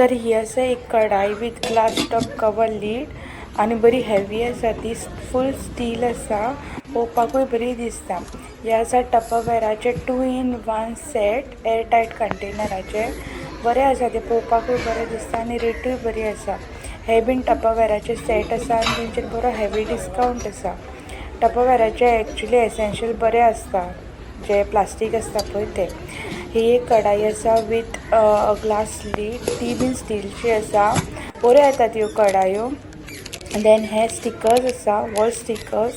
तर ही आसा एक कढाई with glass top cover lid आनी बरी हेवी आसा ती, फूल स्टील आसा, पोवपाकूय बरी दिसता. हे आसा टपरवेराचे 2 in 1 set, air tight कंटेनराचे. बरें आसा ते, पोवपाकूय बरें दिसता आनी रेटूय बरी आसा. हे बीन टपरवेराचे सेट आसा आनी तेंचेर बरो हेवी डिस्कावंट आसा. टपरवेराचे एक्चुली एसेन्शियल बरें आसता, जे प्लास्टीक आसता पळय ते. ही एक कढाई आसा विथ ग्लास लीड, ती बीन स्टीलची आसा. बऱ्यो येता त्यो कढायो. देन हे स्टिकर्स आसा, वॉल स्टिकर्स,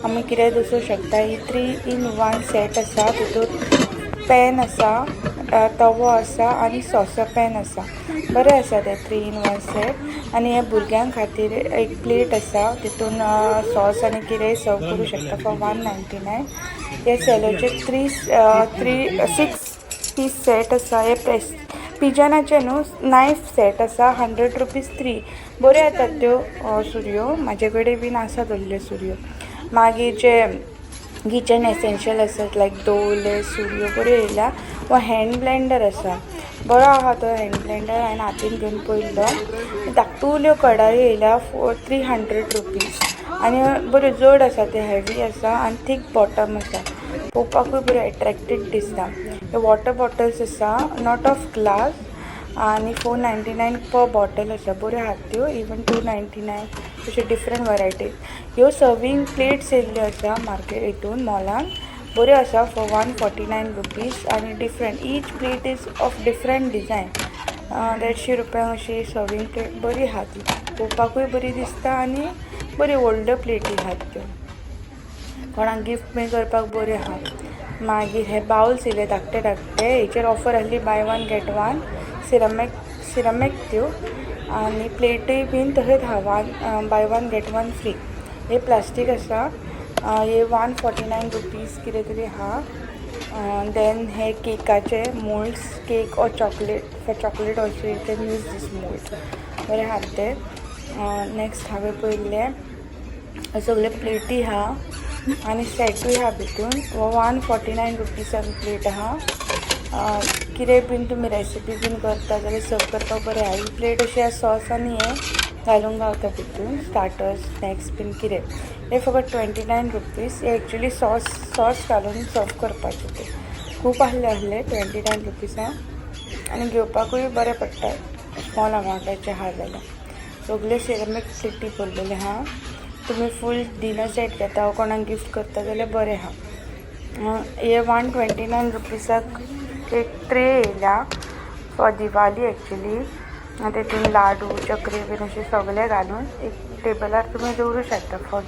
आमी कितेंय दसरूं शकता. ही 3 in 1 set आसा. तितून पॅन आसा, तवो आसा आनी सॉसर पॅन आसा. बरें आसा तें 3 in 1 set. आनी हे भुरग्यां खातीर एक प्लेट आसा, तितून सॉस आनी कितेंय सर्व करूं शकता, फॉर 199. हे सेलोचे three three six piece set आसा. हे प्रेस पिजनाचे न्हू नायफ सेट आसा, ₹100 थ्री. बऱ्यो येतात त्यो सुरयो. म्हाजे कडेन बीन आसा तसल्यो सुरयो. मागीर जे किचन एसेन्शियल आसात, लायक दवले, सुरयो बऱ्यो येयल्या. हो हँड ब्लेंडर आसा, बरो आहा तो हँड ब्लेंडर, हांवें हातीन घेवन पळयल्लो. धाकटुल्यो कढायो येयल्या फॉर ₹300 आनी बऱ्यो जड आसा ते, हेवी आसा आनी थीक बॉटम आसा. पळोवपाकूय बऱ्यो एट्रेक्टीव दिसता. वॉटर बॉटल्स आसा, not of glass, आनी 499 पर बॉटल आसा. बऱ्यो आहात त्यो, इवन 299 अश्यो डिफरंट वरायटी. ह्यो सर्वींग प्लेट्स येयल्ल्यो आसा मार्केट हितून मॉलान, बऱ्यो आसा, फॉर ₹149 आनी different, each plate is of different design. 150 रुपयांक अशी सर्वींग प्लेट बरी आहा ती, पळोवपाकूय बरी दिसता आनी बरी व्हडल्यो प्लेटी आहात त्यो, कोणाक गिफ्ट बीन करपाक बऱ्यो आहा. मागीर हे बावल्स येयले धाकटे धाकटे. हेचेर ऑफर आसली, buy one get one. Ceramic त्यो आनी प्लेटूय बीन तशेंच आहा, one buy one get one free. हे प्लास्टीक आसा, हे ₹149 कितें तरी आहा. देन हे केकाचे moulds, cake or chocolate, for chocolate also you can use this mould. बरें आहात ते. नेक्स्ट हांवें पळयल्ले सगळे प्लेटी आहा आनी सेटूय आहा भितून. हो 149 रुपीजान प्लेट आहा. कितें बीन तुमी रेसिपी बीन करता जाल्यार सर्व करपाक बरें आहा. ही प्लेट अशी आहा, सॉस आनी हें घालूंक गावता भितून, स्टार्टर्स, स्नॅक्स बीन कितें. हे फकत ₹29. हे एक्चुली सॉस घालून सर्व करपाचे. ते खूब आहले आहले 29 रुपीजान आनी घेवपाकूय बरें पडटा, स्मॉल अमावंटाचे आहा जाल्यार. सगळे सिरॅमीक प्लेटी पडलेले आहा. तुमी फूल डिनर सेट घेता वा कोणाक गिफ्ट करता जाल्यार बरें आहा. हे 129 रुपीजाक एक ट्रे येयल्या फॉर दिवाली एक्चुली. तेतून लाडू, चकरी बीन अशें सगळें घालून एक टेबलार तुमी दवरूं शकता फॉर